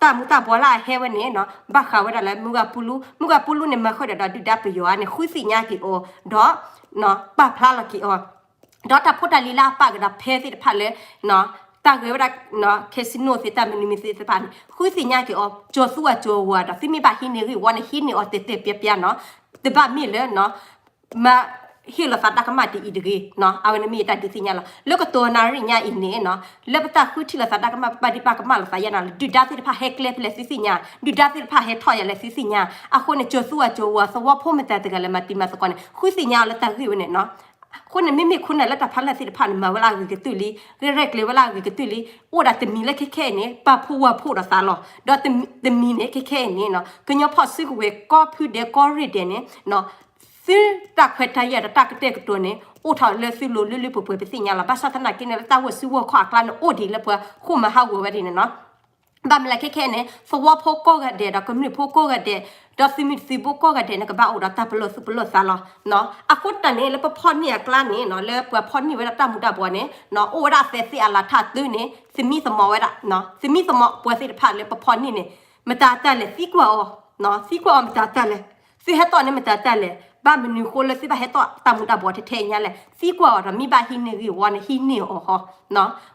တၢ်မူၤတၢ်ဘှီးလၢအဟဲဝဲန့ၣ်နီၤ ဘၣ်ဃးဝဲဒၣ်လၢမုၢ်ဂၤပူလူ မုၢ်ဂၤပူလူန့ၣ် မၤဃုာ်ဒီးဒုၣ်ဒါပယီၤဧါန့ၣ် ဃုသ့ၣ်ညါက့ၤအီၤ ဒီး ပာ်ဖျါလီၤက့ၤအီၤ ဒီးတၢ်ဖိတၢ်လံၤလၢအပာ်ကဒီးဖဲသ့ၣ်တဖၣ်လၢ တၢ်ဂဲၤဝဲဒၣ် casino သ့ၣ်တၢ်မနုၤမနုၤသ့ၣ်တဖၣ်န့ၣ် ဃုသ့ၣ်ညါက့ၤအီၤ ကၠိၤသူအကၠိၤဝီၤဒီး သုမ့ၢ်ဘၣ်ဟံးန့ၢ်ဂ့ၢ်ဝီန့ၣ် ဟံးန့ၢ်အီၤတဲာ်တဲာ်ပျဲပျဲနီၤ တဘၣ်မ့ၢ်လၢ မၤ ဟ့ၣ်လီၤသးတၢ်ကမၣ်ဒ်အံၤတဂ့ၤနီၤ, အဝဲန့ၣ်မ့ၢ်တၢ်ဒုးသ့ၣ်ညါလီၤ. လၢကတိၤနၣ်ရံၣ်ညါအံၤန့ၣ်နီၤ, လၢပတၢ်ဃုထံၣ်လိာ်သးတၢ်ကမၣ် ပပာ်ဒံးပာ်ကမၣ်လိာ်သးယဲနီၤ, ဒုၣ်ဒါသ့ၣ်တဖၣ်ဟဲကျဲဖဲလဲၣ်သုသ့ၣ်ညါ, ဒုၣ်ဒါသ့ၣ်တဖၣ်ဟဲထီၣ်ယဲလဲၣ်သုသ့ၣ်ညါ, အဃိန့ၣ် ကၠိၤသူအကၠိၤဝါ သဝီဖိမတၤတဂၤလဲၣ် မၤတံၤမၤသကိးန့ၣ် ဃုသ့ၣ်ညါအီၤလၢတၢ်ဂ့ၢ်ဝဲန့ၣ်နီၤ. အဃိန့ၣ် မ့မ့ၢ်ခိၣ်နၢ်လၢတၢ်ဖးလၢ်သ့ၣ်တဖၣ်န့ၣ် မၤဝဲလၢအဂ့ၤကတၢၢ်လံ, ရဲၣ်ကျဲၤဝဲလၢအဂ့ၤကတၢၢ်လံ, အိၣ်ဒၣ်တမံၤလၢခဲခဲအံၤန့ၣ် ပာ်ဖှိၣ်ဝဲဖှိၣ်ဒီးသးလီၤ. ဒီးတမံၤန့ၣ် ခဲခဲအံၤန့ၣ်နီၤ, ကညီဖီၣ်စုကဝဲၤ ကီၢ်ဖုဒဲးကီၢ်ရ့ၣ်ဒဲးန့ၣ် သုတၢ်ခွဲးတၢ်ယာ်ဒီးတၢ်ကတဲာ်ကတီၤန့ၣ် အိၣ်ထီၣ်လၢသုလိၤလၢလၢပှဲၤပှဲၤပသ့ၣ်ညါလီၤ. ဘၣ်ဆၣ်သနာ်က့န့ၣ် လၢတၢ်ဂီၢ်စုဂီၢ်ခီၣ်အကျါန့ၣ် အိၣ်ဒံးလၢပှၤဃိၣ်မၤဟးဂီၤဝဲဒ်န့ၣ်နီၤ. ဘၣ်မနုၤလဲၣ်ခဲခဲအံၤန့ၣ် သဝီဖိကိးဂၤဒဲးဒီးကမျၢၢ်ဖိကိးဂၤဒဲး ဒီးသုးမုၢ်သုးဘိကိးဂၤဒဲးန့ၣ် ကဘၣ်အိၣ်ဒီးတၢ်ပလီၢ်သူၣ်ပလီၢ်သးလီၤ. အဃိတၢ်န့ၣ် လၢပဖီၣ်န့ၢ်အကျါန့ၣ်နီၤ, လၢပှၤဖီၣ်န့ၢ်ဝဲဒၣ်တၢ်မူၤတၢ်ဘှီးန့ၣ် အိၣ်ဝဲဒၣ်သဲးသ့ၣ်အလၤထၢၣ်တုၤန့ၣ် သမံသမိးဝဲဒၣ်, သမံသမိးပှၤသ့ၣ်တဖၣ်လၢပဖီၣ်န့ၢ်န့ၣ် မတၤတၢ်လဲၣ် သံကွၢ်အီၤ, သံကွၢ်အီၤမတၤတၢ်လဲၣ်, သုဟဲထီၣ်န့ၣ်မတၤတၢ်လဲၣ်, ဘၣ်မနုၤဃိလၢသုဘၣ်ဟဲထီၣ်တၢ်မူၤတၢ်ဘှီးထဲထဲအံၤညါလဲၣ်, သံကွၢ်အီၤဒီး မ့ၢ်ဘၣ်ဟံးန့ၢ်ဂ့ၢ်ဝီန့ၣ် ဟံးန့ၢ်အီၤဃီ.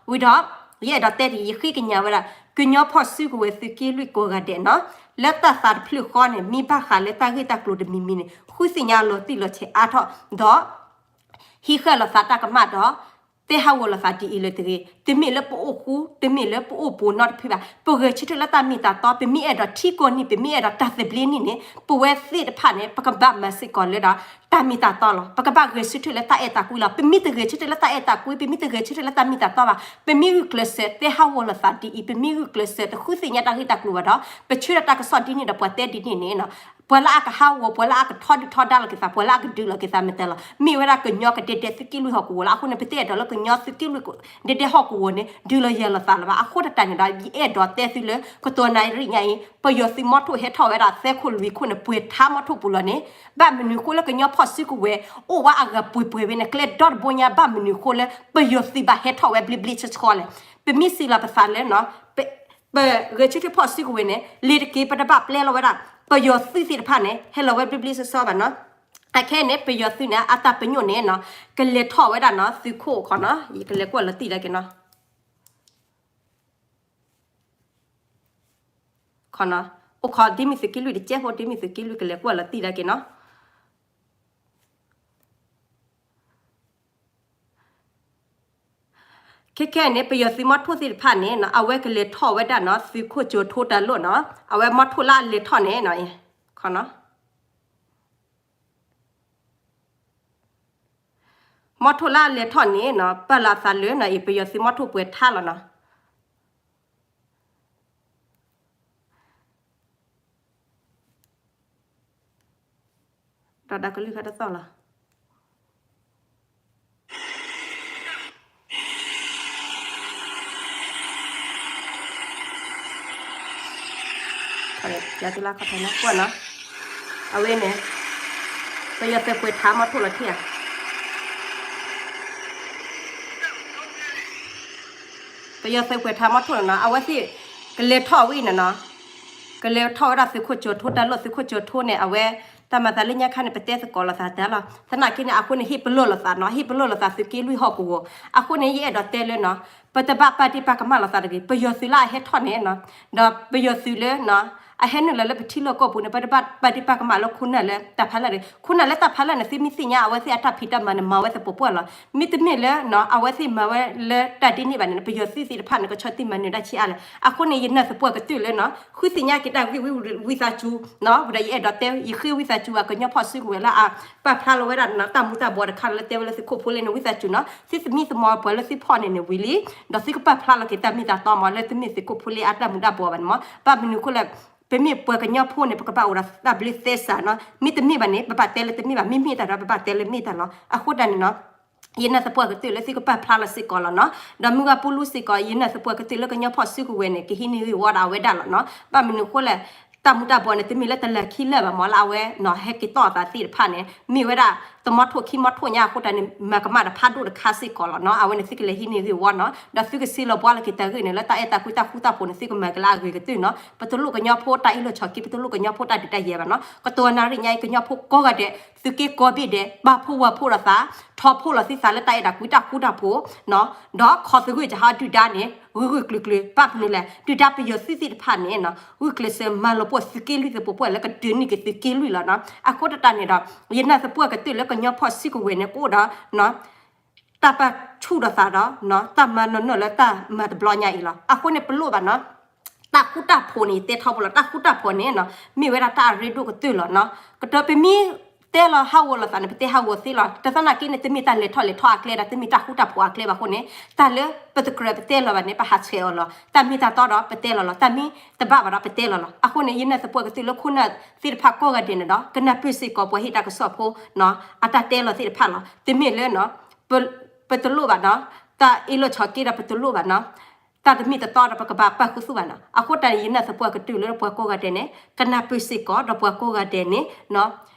ဝံၤဒီး ယအဲၣ်ဒိးတဲတဂ့ၤ ယဃ့ကညးဝဲဒၣ် ကညီဖီၣ်စုကဝဲၤသုးက့လွံၢ်ကိးဂၤဒဲးနီၤ, လၢတၢ်သးတဖျၢၣ်ဃီန့ၣ် မ့ၢ်ဘၣ်ဃးလၢတၢ်ဂ့ၢ်တၢ်ကျိၤတမံၤမံၤန့ၣ် ဃုသ့ၣ်ညါလီၤတံၢ်လီၤဆဲးအါထီၣ်ဒီး ဟံးဃာ်လိာ်သးတၢ်ကမၣ်ဒီး တဲဟးဂီၤလိာ်သးဒ်အံၤလၢတဂ့ၤ, တမ့ၢ်လၢပအိၣ်ဃူ တမ့ၢ်လၢပအိၣ်ပူၤနီတဖုဘၣ်, ပဂဲၤဆၢထၢၣ်လၢတၢ်မ့ၢ်တၢ်တီ, ပမ့ၢ်အဲၣ်ဒိးထံကီၢ်န့ၣ် ပမ့ၢ်အဲၣ်ဒိးတၢ်သဘျ့န့ၣ်န့ၣ် ပဝဲသ့ၣ်တဖၣ်န့ၣ် ပကဘၣ်မၤစ့ၢ်ကီးလၢဒီး တၢ်မ့ၢ်တၢ်တီလီၤ. ပကဘၣ်ဂဲၤဆၢထၢၣ်လၢတၢ်အဲၣ်တၢ်ကွံလီၤ. ပမ့ၢ်တဂဲၤဆၢထၢၣ်လၢတၢ်အဲၣ်တၢ်ကွံ, ပမ့ၢ်တဂဲၤဆၢထၢၣ်လၢတၢ်မ့ၢ်တၢ်တီဘၣ်, ပမ့ၢ်ဂုာ်ကျဲးစၢးတဲဟးဂီၤလိာ်သးဒ်အံၤ, ပမ့ၢ်ဂုာ်ကျဲးစၢးတဃုသ့ၣ်ညါတၢ်ဂ့ၢ်တၢ်ကျိၤဘၣ်ဒီး ပဆၢဒီးတၢ်ကစီၣ်ဒ်န့ၣ်ဒီး ပှၤတဲဒ်န့ၣ်န့ၣ် ပှၤလၢအကဟးဂီၤ, ပှၤလၢအကထီဒုၣ်ထီဒါလိာ်က့ၤသး, ပှၤလၢအကဒုးလိာ်က့ၤသးမတၤလဲၣ်, မ့ၢ်ဝဲဒၣ်ကညီကဒဲဒဲသုးက့လွံၢ်ဟီၣ်ကဝီၤလီၤ. အဃိန့ၣ် ပတအဲၣ်ဒိးလၢကညီသုးက့လွံၢ် ဒဲဒဲဟီၣ်ကဝီၤန့ၣ် ဒုးလီၤယဲၤလိာ်သးလၢၤဘၣ်. အဃိတၢ်န့ၣ်ဒီး ယအဲၣ်ဒိးတဲသုလၢ ကတိၤနၣ်ရံၣ်ညါအံၤ ပယီၤသုးမီထိၣ်ဟဲထီၣ်ဝဲဒၣ်သၢခိၣ်လွံၢ်ခိၣ်န့ၣ် ပှဲၤထါမီထိၣ်ပူၤလီၤန့ၣ်, ဘၣ်မနုၤဃိလၢကညီဖီၣ်စုကဝဲၤ အိၣ်ဝဲအဂၤပှဲၤပှဲၤဝဲန့ၣ် ကျဲဒီတဘိညါ ဘၣ်မနုၤဃိလၢ ပယီၤသုးဘၣ်ဟဲထီၣ်ဝဲဘျ့ဘျ့ဆှီဆှီလဲၣ်. ပမ့ၢ်စံးလီၤပသးလၢ ပဂဲၤဆၢထၢၣ်ဖီၣ်စုကဝဲၤန့ၣ် လ့ၤတက့ၤ ပတဘၣ်ပျဲလီၤဝဲဒၣ် ပယီၤသုးသ့ၣ်တဖၣ်န့ၣ် ဟဲလီၤဝဲဘျ့ဘျ့ဆှီဆှီဘၣ်နီၤ. အခဲအံၤန့ၣ် ပယီၤသုးန့ၣ် အတၢ်ပညိၣ်န့ၣ်နီၤ ကလဲၤထီၣ်ဝဲဒၣ်နီၤ သုးခိၣ်ခီနီၤ ယကလဲၤကွၢ်လီၤတံၢ်ဒၣ်က့ၤနီၤ ခီနီၤ အိၣ်ခီ ဒ်မ့ၢ်သုးက့လွံၢ်တကဲဖိ ဒ်မ့ၢ်သုးက့လွံၢ်ကလဲၤကွၢ်လီၤတံၢ်ဒၣ်က့ၤနီၤ. ခဲခဲန့ၣ် ပယီၤသုးမီထိၣ်သ့ၣ်တဖၣ်န့ၣ်နီၤ အဝဲကလဲၤထီၣ်ဝဲဒၣ်နီၤ သုးခိၣ်ကၠိၤထိတၢ်လိၣ်နီၤ အဝဲမီထိၣ်လၢအလဲၤထီၣ်န့ၣ်နီၤ ခီနီၤ မီထိၣ်လၢအလဲၤထီၣ်န့ၣ်နီၤ ပာ်လီၤသးလၢနီၤ အံၤ ပယီၤသုးမီထိၣ်ပှဲၤထါလီၤနီၤ. ဒီးဒါကလုၢ်ခါတသီၣ်လီၤ. ယၤသုလၢခီၣ်ထံးနီၤ ကွၢ်နီၤ အဝဲန့ၣ် ပယီၤသုးပှဲၤထါမီထိၣ်လီၤထံၣ်ဧါ ပယီၤသုးပှဲၤထါမီထိၣ်လီၤနီၤ အဝဲသ့ၣ် ကလဲၤထီၣ်ဝဲအံၤန့ၣ်နီၤ ကလဲၤထီၣ်ဝဲဒၣ်သုးခိၣ်ကၠိၤထိတၢ်လိၣ် သုးခိၣ်ကၠိၤထိန့ၣ် အဝဲ တၢ်မၤသးလၢညါခါန့ၣ် ပတဲသကိးလိာ်သးတၢ်လီၤ သနာ်က့န့ၣ် အဃိန့ၣ် ဟ့ၣ်ပလီၢ်လိာ်သးနီၤ ဟ့ၣ်ပလီၢ်လိာ်သးသုးက့လွံၢ်ဟီၣ်ကဝီၤ အဃိန့ၣ် ယအဲၣ်ဒိးတဲလၢနီၤ ပတဘၣ်ပာ်ဒ့ၣ်ပာ်ကမၣ်လိာ်သးတဂ့ၤ ပယီၤသုးလၢအဟဲထီၣ်န့ၣ်နီၤ ဒီးပယီၤသုးလၢ အဟဲနုာ်လီၤလၢပထံလီၢ်ကီၢ်ပူၤန့ၣ် ပတဘၣ်ပာ်ဒ့ၣ်ပာ်ကမၣ်လၢခိၣ်နၢ်လၢတၢ်ဖးလၢာ်တဂ့ၤ ခိၣ်နၢ်လၢတၢ်ဖးလၢာ်န့ၣ် သုမ့ၢ်သ့ၣ်ညါ အဝဲသ့ၣ်အတၢ်ဖံးတၢ်မၤန့ၣ် မၤဝဲသပှၢ်ပှၢ်လီၤ မ့တမ့ၢ်လၢ အဝဲသ့ၣ်မၤဝဲလၢတၢ်ဒ်န့ၣ်ဘၣ်န့ၣ် ပယီၤသုးသ့ၣ်တဖၣ်န့ၣ် ကဆီၣ်တံၢ်မၤနၢၤဒၣ်ဆံးအါလဲၣ် အဃိန့ၣ် ယနာ်သပှၢ်ကတၢၢ်လၢနီၤ ဃုသ့ၣ်ညါက့ၤတၢ်ဂ့ၢ်ဝံသးစူၤ ဝံၤဒီးယအဲၣ်ဒိးတဲ ယဃ့ဝံသးစူၤ အကညီဖီၣ်စုကဝဲၤလၢအပာ်ဖျါလီၤဝဲဒၣ်နီၤ တၢ်မူၤတၢ်ဘှီးတခါလၢတဲဝဲလၢသုးခိၣ်ဖိလ့န့ၣ် ဝံသးစူၤနီၤ သုသမံသမိးပှၤလၢသုဖီၣ်န့ၣ်န့ၣ်ဝံၤလံ ဒီးသုကပာ်ဖျါလီၤက့ၤတၢ်မ့ၢ်တၢ်တီမး လၢတမ့ၢ်သုးခိၣ်ဖိလ့အတၢ်မူၤတၢ်ဘှီးဘၣ်န့ၣ်မး ဘၣ်မနုၤအဃိလဲၣ်ပမ့ၢ်ပှၤကညီဖိန့ၣ် ပကဘၣ်အိၣ်ဒီးတၢ်ဘျ့သဲစးနီၤ မ့တမ့ၢ်ဘၣ်န့ၣ် ပဘၣ်တဲလၢတမ့ၢ်ဘၣ် မ့မ့ၢ်တၢ်ဒီး ပဘၣ်တဲလၢမ့ၢ်တၢ်လီၤ အဃိတၢ်န့ၣ်နီၤ ယနာ်သပှၢ်ကတၢၢ်လၢသုကပာ်ဖျါလီၤစ့ၢ်ကီးလီၤနီၤ ဒီးမုၢ်ဂၤပူလူစ့ၢ်ကီး ယနာ်သပှၢ်ကတၢၢ်လၢကညီဖီၣ်စုကဝဲၤန့ၣ် ကဟံးန့ၢ်ဂ့ၢ်ဝီဒီးအဝဲဒၣ်လီၤနီၤ ဘၣ်မနုၤအဃိလဲၣ် တၢ်မူၤတၢ်ဘှီးန့ၣ် တမ့ၢ်လၢတလၢာ်ခံလၢာ်ဘၣ်မး လၢအဝဲနီၤ ဟဲက့ၤတီၢ်အသးသ့ၣ်တဖၣ်န့ၣ် မ့ၢ်ဝဲဒၣ်တမီထိၣ်ခံမီထိၣ်ညါအဃိတၢ်န့ၣ် မၤကမၣ်တဖးဒိၣ်တခါစ့ၢ်ကီးလီၤနီၤ အဝဲန့ၣ်သုကလဲၤဟံးန့ၢ်ဂ့ၢ်ဝီနီၤ ဒီးသုကစ့လီၤဘှါလီၤက့ၤတၢ်ဂ့ၢ်န့ၣ် လၢတၢ်အဲၣ်တၢ်ကွံတၢ်ဃူတၢ်ဖိးန့ၣ် သုကမၤက့ၤလၢအဂ့ၤကတၢၢ်နီၤ ပတလိၣ်ကညီဖိတၢ်အ့ၣ်လိာ်ဆိးက့ ပတလိၣ်ကညီဖိတၢ်ဒုးတၢ်ယၤဘၣ်နီၤ ကတိၤနၣ်ရံၣ်ညါအံၤ ကညီဖိကိးဂၤဒဲး သုးက့ကိးဘ့ၣ်ဒဲး ပာ်ဖှိၣ်ဝဲဖှိၣ်ဒီးသး ထီၣ်ဖှိၣ်လီၤသုသးလၢတၢ်အဲၣ်တၢ်ကွံတၢ်ဃူတၢ်ဖိးနီၤ, ဒီးခီၣ်သဂၢၢ်ကဟးဒုၣ်ဒါန့ၣ် ဂုာ်ဂုာ်ကျုာ်ကျုာ် ဘၣ်မနုၤလဲၣ် ဒုၣ်ဒါပယီၤသုးသ့ၣ်တဖၣ်န့ၣ်နီၤ ဂုာ်ကျဲးစၢးမၤလီၤပှီၢ်သုးက့လွံၢ်သပှၢ်ပှၢ်လၢကဒုးန့ၢ်က့ၤသုးက့လွံၢ်လီၤနီၤ. အဃိသတးန့ၣ်ဒီး ယနာ်သပှၢ်ကတၢၢ်လၢကညီဖီၣ်စုကဝဲၤန့ၣ် ကအိၣ်ဒီး တၢ်ပာ်ဆူၣ်ဒီးသးဒီး တၢ်မၤနီၢ်နီၢ်လၢတၢ်မၤတဘျီညါအံၤလီၤ. အဃိန့ၣ် ပလိၣ်ဘၣ်နီၤ တၢ်ဃူတၢ်ဖိးန့ၣ် ယတဲထီဘိလီၤ တၢ်ဃူတၢ်ဖိးန့ၣ်နီၤ မ့ၢ်ဝဲဒၣ်တၢ်အရ့ဒိၣ်ကတၢၢ်လီၤနီၤ. ကတၢၢ်ပမ့ၢ်တဲလီၤဟးဂီၤလိာ်သးန့ၣ် ပတဲဟးဂီၤသ့လီၤ. တသနာ်က့န့ၣ် တမ့ၢ်တၢ်လဲၤထီၣ်လဲၤထီအကျဲဒီး တမ့ၢ်တၢ်ဃူတၢ်ဖိးအကျဲဘၣ်အဃိန့ၣ် တၢ်လၢပတကြၢးပတဲလီၤဘၣ်န့ၣ် ပဟးဆှဲးအီၤလီၤ. တၢ်မ့ၢ်တၢ်တီဒီးပတဲလီၤလီၤ. တၢ်မ့ၢ်တဘၣ်ဘၣ်ဒီးပတဲလီၤလီၤ. အဃိန့ၣ် ယနာ်သပှၢ်ကတၢၢ်လၢခိၣ်နၢ်သ့ၣ်တဖၣ်ကိးဂၤဒဲးန့ၣ်ဒီး ကနၢ်ပၢၢ်စ့ၢ်ကီးပှၤဟ့ၣ်တၢ်ကစီၣ်ဖိနီၤ အတၢ်တဲလီၤသ့ၣ်တဖၣ်လီၤ. တမ့ၢ်လၢ ပတလိၣ်ဘၣ်နီၤ တၢ်အ့ၣ်လိာ်ဆိးက့ဒီးပတလိၣ်ဘၣ်နီၤ တၢ်တမ့ၢ်တတီဒီးပကဘၣ်ပာ်ခူသူၣ်ဘၣ်နီၤ. အဃိတၢ်န့ၣ် ယနာ်သပှၢ်ကတၢၢ်လၢပှၤကိးဂၤဒဲးန့ၣ် ကနၢ်ပၢၢ်စ့ၢ်ကီးဒီးပှၤကိးဂၤဒဲးန့ၣ်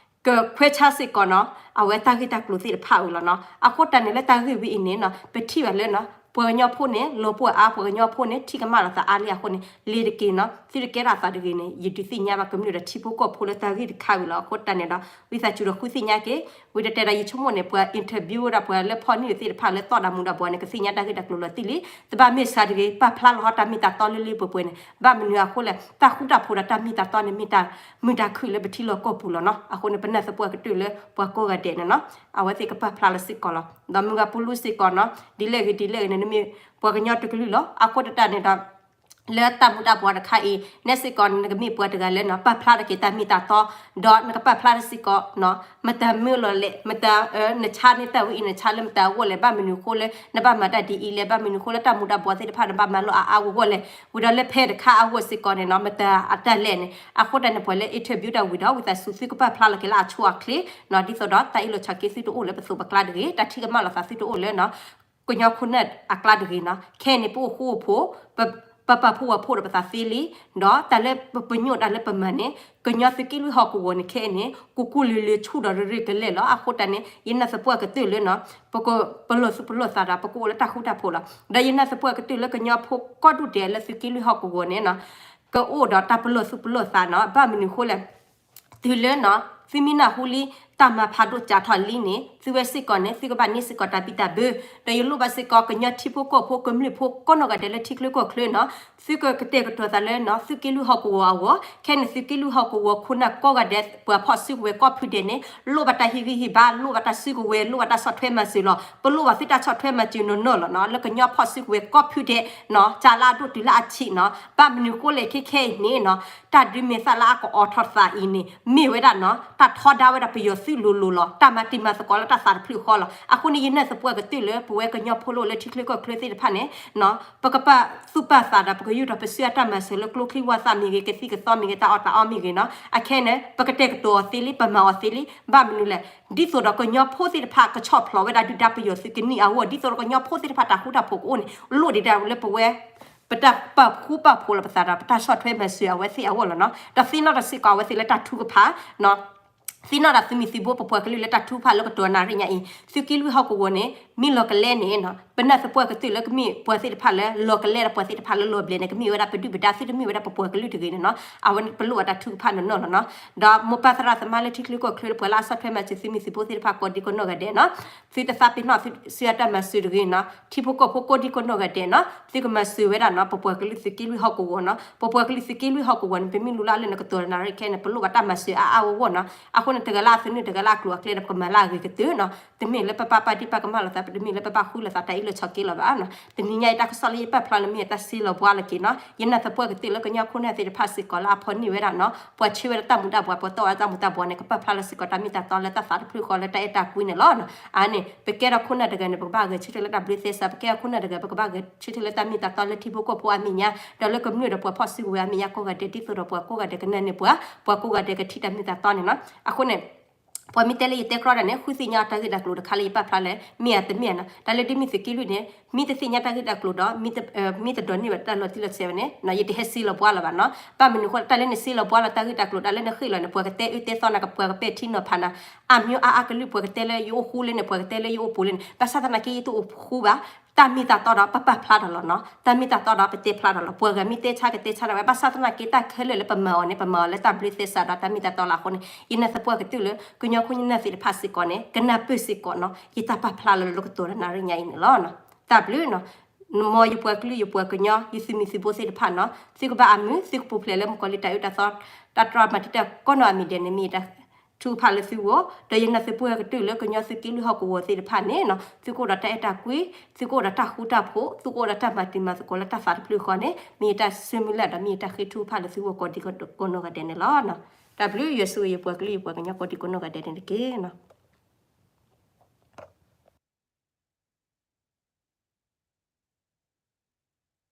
ကခွဲးဆါစ့ၢ်ကီးနီၤ အဝဲတၢ်ဂ့ၢ်တၢ်ကျိၤသ့ၣ်တဖၣ်အံၤလီၤနီၤ. အဃိတၢ်န့ၣ်လၢတၢ်ဂ့ၢ်ဝဲအံၤန့ၣ်နီၤ ပထံၣ်ဘၣ်လၢနီၤ ပှၤကညီဖိန့ၣ် လီၤပှီၢ်အါ ပှၤကညီဖိန့ၣ် ထံၣ်ကမၣ်လိာ်သးအါလံအဃိန့ၣ် လ့ၤတက့ၢ်နီၤ သုတကဲထီၣ်အသးတဂ့ၤန့ၣ် ယဒုးသ့ၣ်ညါဘၣ်ကမျၢၢ်ဒီးထံဖိကီၢ်ဖိလၢတၢ်ဂ့ၢ်တခါဝံၤလီၤ. အဃိတၢ်န့ၣ်ဒီး ဝံသးစူၤဒီးဃုသ့ၣ်ညါက့ၤ ဝံၤတတဲဒီးယဆိကမိၣ်န့ၣ် ပှၤ interview ဝဲဒၣ်ပှၤလၢဖီၣ်န့ၢ်သ့ၣ်တဖၣ်လၢသီၣ်တၢ်မူၤတၢ်ဘှီးန့ၣ် ကသ့ၣ်ညါတၢ်ဂ့ၢ်တၢ်ကျိၤလီၤတံၢ်လံ. တဘၣ်မ့ၢ်စှၤတဂ့ၤ ပာ်ဖျါလီၤဟီတၢ်မ့ၢ်တၢ်တီလၢလၢပှဲၤပှဲၤန့ၣ် ဘၣ်မနုၤအဃိလဲၣ် တၢ်ဃူတၢ်ဖိးဒီးတၢ်မ့ၢ်တၢ်တီန့ၣ် မ့ၢ်တၢ်မုာ်တၢ်ခုၣ်လၢပထံလီၢ်ကီၢ်ပူၤလီၤနီၤ. အဃိန့ၣ် ပနာ်သပှၢ်ကတၢၢ်လၢပှၤကိးဂၤဒဲးန့ၣ်နီၤ အဝဲသ့ၣ်ကပာ်ဖျါလီၤစ့ၢ်ကီးလီၤ. ဒီးမုၢ်ဂၤပူၤလူစ့ၢ်ကီးနီၤ ဒ်လဲၣ်ဂ့ၤဒ်လဲၣ်ဂ့ၤန့ၣ် နမ့ၢ်ပှၤကညီတကလုာ်လီၤ. အဃိတၢ်န့ၣ်ဒီး လၢတၢ်မူၤတၢ်ဘှီးတခါအံၤ နဲစ့ၢ်ကီး နကမ့ၢ်ပှၤတဂၤလၢနီၤ ပာ်ဖျါတက့ၤတၢ်မ့ၢ်တၢ်တီ ဒီးနကပာ်ဖျါတစ့ၢ်ကီးနီၤ မတၤမၢလီၤလဲၣ် မတၤ နဆါန့ၢ်တၢ်ဝဲအံၤ နဆါလၢမတၤအဂီၢ်လဲၣ် ဘၣ်မနုၤအဃိလၢ နဘၣ်မၤတၢ်ဒ်အံၤလဲၣ် ဘၣ်မနုၤအဃိလၢတၢ်မူၤတၢ်ဘှီးသ့ၣ်တဖၣ် နဘၣ်မၤလိအါအါဂီၢ်ဂီၢ်လဲၣ် ဝံၤဒီးလၢဖဲတခါအဂီၢ်စ့ၢ်ကီးန့ၣ်နီၤ မတၤအတၢ်လဲၣ်န့ၣ် အဃိတၢ်န့ၣ် ပှၤလၢ interview တၢ်ဝံၤဒီး ဝံသးစူၤသုကပာ်ဖျါလီၤက့ၤလၢအဆိအချ့ ဒ်သိးဒီးတၢ်အ့ၣ်လိာ်ဆိးက့သုတအိၣ်လၢပသိးပကျါတဂ့ၤ တၢ်ထံၣ်ကမၣ်လိာ်သးသုတအိၣ်လၢ ကညီခိၣ်နၢ်အကျါတဂ့ၤနီၤ ခဲအံၤန့ၣ် ပအိၣ်ဃူအိၣ်ဖိး ပပာ်ဖှိၣ်ဝဲဖှိၣ်ဒီးပသးသ့လံ ဒီးတၢ်လၢပပညိၣ်တၢ်လၢပမၤန့ၣ် ကညီသုးက့လွံၢ်ဟီၣ်ကဝီၤန့ၣ် ခဲအံၤန့ၣ် ကူကူလၢၤလၢၤဆူၣ်ဒီးရ့ရ့ကလဲာ်လီၤ. အဃိတၢ်န့ၣ် ယနာ်သပှၢ်ကတၢၢ်လၢနီၤ ပကပလီၢ်သူၣ်ပလီၢ်သးဒီး ပကအိၣ်လၢတၢ်ဃူတၢ်ဖိးလီၤ. ဒီးယနာ်သပှၢ်ကတၢၢ်လၢကညီဖိကိးဒူၣ်ဒဲးလၢသုးက့လွံၢ်ဟီၣ်ကဝီၤန့ၣ်နီၤ ကအိၣ်ဒီးတၢ်ပလီၢ်သူၣ်ပလီၢ်သးနီၤ ဘၣ်မနုၤအဃိလဲၣ် တုၤလၢနီၤ သုမ့ၢ်နၢ်ဟူလံ တၢ်မၤဖးဒိၣ်စးထီၣ်လံန့ၣ် သုဝဲစ့ၢ်ကီးန့ၣ် သုကဘၣ်န့ၢ်စ့ၢ်ကီးတၢ်ဘံၣ်တၢ်ဘၢ ဒီးယလိၣ်ဘၣ်စ့ၢ်ကီး ကညီထံဖိကီၢ်ဖိကမျၢၢ်ဖိကိးနီၢ်ဂၤဒဲးလၢထံချၢကီၢ်ချၢနီၤ သုကကတဲာ်ကတီၤသးလၢနီၤ သုးက့လွံၢ်ဟီၣ်ကဝီၤအဂီၢ် ခဲအံၤန့ၣ် သုးက့လွံၢ်ဟီၣ်ကဝီၤခိၣ်နၢ်ကိးဂၤဒဲး ပှၤဖီၣ်စုကဝဲၤကိးဖုဒဲးန့ၣ် လိၣ်ဘၣ်တၢ်ဟ့ၣ်ဂံၢ်ဟ့ၣ်ဘါ လိၣ်ဘၣ်တၢ်စုကဝဲၤ လိၣ်ဘၣ်တၢ်ဆီၣ်ထွဲမၤစၢၤလီၤ. ပလိၣ်ဘၣ်သုတၢ်ဆီၣ်ထွဲမၤစၢၤနီၢ်နီၢ်လီၤနီၤ လၢကညီဖီၣ်စုကဝဲၤကိးဖုဒဲးနီၤ စးလၢအဒိၣ်တုၤလၢအဆံးနီၤ ဘၣ်မနုၤဃိလဲၣ်ခဲခဲအံၤန့ၣ်နီၤ တၢ်ဒုးမဲာ်သၣ်လၢအကအိးထီၣ်သးအံၤန့ၣ် မ့ၢ်ဝဲဒၣ်နီၤ တၢ်ထီဒါဝဲဒၣ်ပယီၤသုးလိၤလိၤလီၤ. တၢ်မၤတံၤမၤသကိးလၢတၢ်သးတဖျၢၣ်ဃီလီၤ. အဃိန့ၣ် ယနာ်သပှၢ်ကတၢၢ်လၢပဝဲကညီဖိလၢအိၣ်လၢထံချၢကီၢ်ချၢသ့ၣ်တဖၣ်န့ၣ်နီၤ ပကပာ်သူၣ်ပာ်သးဒီး ပကယူၢ်ထီၣ်ပစုအတၢ်မၤစၢၤလၢကျိချံဝီသၣ်မ့ၢ်ဂ့ၤ ကသံၣ်ကသီမ့ၢ်ဂ့ၤ တၢ်အီၣ်တၢ်အီမ့ၢ်ဂ့ၤနီၤ အခဲအံၤန့ၣ် ပကတဲာ်ကတီၤအီၤသ့လံ ပမၤအီၤသ့လံ ဘၣ်မနုၤလဲၣ် ဒ်သိးဒီးကညီဖိသ့ၣ်တဖၣ်ကဆီၣ်ဖျိးဝဲဒၣ်ဒုၣ်ဒါပယီၤသုးကနံၣ်အဂီၢ် ဒ်သိးဒီးကညီဖိသ့ၣ်တဖၣ်တၢ်ဃူတၢ်ဖိးကအိၣ်န့ၣ် လိၣ်ဒံးဒၣ်လၢပဝဲ ပတၢ်ပာ်ဃူပာ်ဖိးလီၤပသးဒီး ပတၢ်ဆီၣ်ထွဲမၤစၢၤအဝဲသ့ၣ်အဂီၢ်လီၤနီၤ ဒီးသ့ၣ်နီၣ်ထီၣ်စ့ၢ်ကီးအဝဲသ့ၣ်လၢတၢ်ထုကဖၣ် သ့ၣ်နီၣ်ဒီးသုးမုၢ်သံၣ်ဘိပပှၤကလုာ်လၢတၢ်ထုကဖၣ်လၢကတီၢ်နၣ်ရံၣ်ညါအံၤ သုးက့လွံၢ်ဟီၣ်ကဝီၤန့ၣ် မ့ၢ်လီၤကလဲန့ၣ်နီၤ ပနာ်သပှၢ်ကတၢၢ်လၢကမ့ၢ်ပှၤသ့ၣ်တဖၣ်လၢလီၤကလဲဒီးပှၤသ့ၣ်တဖၣ်လၢလီၤဘျဲးန့ၣ် ကမ့ၢ်ဝဲဒၣ်ပဒုၣ်ပဒါ သုတမ့ၢ်ဝဲဒၣ်ပပှၤကလုာ်တဂ့ၤန့ၣ်နီၤ အဝဲပလိၣ်ဝဲတၢ်ထုကဖၣ်နီၢ်နီၢ်လီၤနီၤ ဒီးမိၢ်ပၢ်သရၣ်သမါလၢထံချၢကီၢ်ချၢ ပှၤလၢအဆီၣ်ထွဲမၤစၢၤသုးမုၢ်သံၣ်ဘိသ့ၣ်တဖၣ်ကိးဒံကိးနီၢ်ဂၤဒဲးနီၤ သုတသးပ့ၤနီၣ်သုစုအတၢ်မၤစၢၤတဂ့ၤနီၤ ထံဖိကီၢ်ဖိကိးဒံကိးနီၢ်ဂၤဒဲးနီၤ သုကမၤစၢၤဝဲဒၣ်နီၤ ပပှၤကလုာ်သုးက့လွံၢ်ဟီၣ်ကဝီၤနီၤ ပပှၤကလုာ်သုးက့လွံၢ်ဟီၣ်ကဝီၤန့ၣ် ပမ့ၢ်လူလၢ်လၢနကတီၢ်နၣ်ရံၣ်ခဲအံၤန့ၣ် ပလိၣ်ဘၣ်တၢ်မၤစၢၤအါအါဂီၢ်ဂီၢ်နီၤ အဃိန့ၣ် တဂၤလၢအသနူၢ်တဂၤလၢအကျိၤအကျဲန့ၣ် ပကမၤလၢအဂ့ၤကတၢၢ်နီၤ တမ့ၢ်လၢပပာ်ပာ်ဒံးပာ်ကမၣ်လိာ်သး တမ့ၢ်လၢပဘၣ်ဃုလိာ်သးတၢ်အ့ၣ်လိာ်ဆိးက့လီၤဘၣ်နီၤ တနံၤညါအံၤတၢ်ကစီၣ်လၢယပာ်ဖျါန့ၣ် မ့ၢ်တၢ်စ့လီၤဘှါလီၤက့ၤနီၤ ယနာ်သပှၢ်ကတၢၢ်လၢကညီခိၣ်နၢ်သ့ၣ်တဖၣ်စ့ၢ်ကီးလၢအဖီၣ်န့ၢ်ဝဲဒၣ်နီၤ ပှၤဆှၢဝဲဒၣ်တၢ်မူၤတၢ်ဘှီး ပှၤတီၢ်ဝဲဒၣ်တၢ်မူၤတၢ်ဘှီးန့ၣ် ကပာ်ဖျါလီၤစ့ၢ်ကီးတၢ်မ့ၢ်တၢ်တီလၢတၢ်သးတဖျၢၣ်ဃီလၢတၢ်အဲၣ်တၢ်ကွံန့ၣ်လီၤ. အန့ၣ် ပကဲထီၣ်ခိၣ်နၢ်တဂၤန့ၣ် ပကဘၣ်ဂဲၤဆၢထၢၣ်လၢတၢ်ဘျုးသဲစး ပကဲထီၣ်ခိၣ်နၢ်တဂၤ ပကဘၣ်ဂဲၤဆၢထၢၣ်လၢတၢ်မ့ၢ်တၢ်တီလၢထံဖိကီၢ်ဖိအမဲာ်ညါ ဒီးလၢကမျၢၢ်ဒီးပှၤဖီၣ်စုကဝဲၤအမဲာ်ညါကိးဂၤဒဲး ဒ်သိးဒီးပှၤကိးဂၤဒဲးကနၢ်န့ၢ်ပှၤ ပှၤကိးဂၤဒဲးကထံၣ်တၢ်မ့ၢ်တၢ်တီန့ၣ်လီၤ. အဃိန့ၣ် ပှၤမ့ၢ်တဲလၢယတဲကြီဒၣ်န့ၣ် ဃုသ့ၣ်ညါတၢ်ဂ့ၢ်တၢ်ကျိၤတခါလၢယပာ်ဖျါလၢ မ့ၢ်ဧါတမ့ၢ်ဧါနီၤ တၢ်လၢဒ်မ့ၢ်သုးက့လွံၢ်န့ၣ် မ့ၢ်တသ့ၣ်ညါတၢ်ဂ့ၢ်တၢ်ကျိၤဒီး မ့ၢ်တဒိးန့ၢ်ဘၣ်တၢ်လီၤတံၢ်လီၤဆဲးဘၣ်န့ၣ် ယတဟဲစ့လီၤဘှါလီၤဘၣ်နီၤ ဘၣ်မနုၤဃိ တၢ်လၢနစ့လီၤဘှါလီၤတၢ်ဂ့ၢ်တၢ်ကျိၤ တၢ်လၢနဃ့ၢ်လီၤန့ၣ် ပှၤကတဲအၢတဲသီနၤ ပှၤကပဲာ်ထံနီၤဖးနၤ အါမံၤအါအါကလုာ် ပှၤကတဲလၢယအိၣ်ဃူလၢန့ၣ် ပှၤကတဲလၢယအိၣ်ပူၤလၢန့ၣ် ဘၣ်ဆၣ်သနာ်က့ယတအိၣ်ဃူဘၣ် တၢ်မ့ၢ်တၢ်တီဒီး ပပာ်ဖျါဒီးလီၤနီၤ. တၢ်မ့ၢ်တၢ်တီဒီး ပတဲဖျါဒီးလီၤ. ပှၤဂၤမ့ၢ်တဲဆါ ကတဲဆါဒၣ်ဝဲ, ဘၣ်ဆၣ်သနာ်က့ တၢ်ခဲလၢာ်လၢပမၤအီၤန့ၣ် ပမၤအီၤလၢတၢ်ဘျုးသဲစးဒီး တၢ်မ့ၢ်တၢ်တီလီၤ. အဃိန့ၣ် ယနၢ်သပှၢ်ကတၢၢ်လၢ ကညီခိၣ်နၢ်သ့ၣ်တဖၣ်စ့ၢ်ကီးန့ၣ် ကနၢ်ပၢၢ်စ့ၢ်ကီးနီၤ ယတၢ်ပာ်ဖျါလၢလၢကတီၢ်လၢနၤရ့ညါအံၤန့ၣ်လီၤ. တၢ်ဘျုးနီၤ. မ်ယပှၤကလုာ် ယပှၤကညီ ယသုးမုၢ်သုးဘိသ့ၣ်တဖၣ်နီၤ, သုကဘၣ်အမုာ် သုကပူၤဖျဲးလၢမုၣ်ကီၤလံၢ်တၢ်အုၣ်တၢ်သီ တၢ်တြီမၤတံာ်တာ်ကိးနီၢ်ဂၤဒဲးန့ၣ် မ့ၢ်ယတၢ်ထုကဖၣ်လၢသုဂီၢ်, ဒီးယနၢ်သပှၢ်ကတၢၢ်လၢ ကညီသုးက့လွံၢ်ဟီၣ်ကဝီၤသ့ၣ်တဖၣ်န့ၣ်နီၤ သုကအိၣ်ဒီးတၢ်အဲၣ်တၢ်ကွံ, သုကအိၣ်ဒီးတၢ်ဃူတၢ်ဖိး, သုကအိၣ်ဒီးတၢ်မၤတံၤမၤသကိးလၢတၢ်သးတဖျၢၣ်ဃီန့ၣ် မ့ၢ်ယတၢ်ဆၢမုၢ်လၢ်ဒီး မ့ၢ်ယတၢ်ဃ့ထုကဖၣ်လၢသုဂီၢ်ကိးဒံကိးနီၢ်ဂၤဒဲးန့ၣ်လီၤ. တၢ်ဘျုး ယွၤဆိၣ်ဂ့ၤ ယပှၤကလုာ် ယပှၤကညီကိးဒံကိးနီၢ်ဂၤဒဲးန့ၣ်တက့ၢ်နီၤ.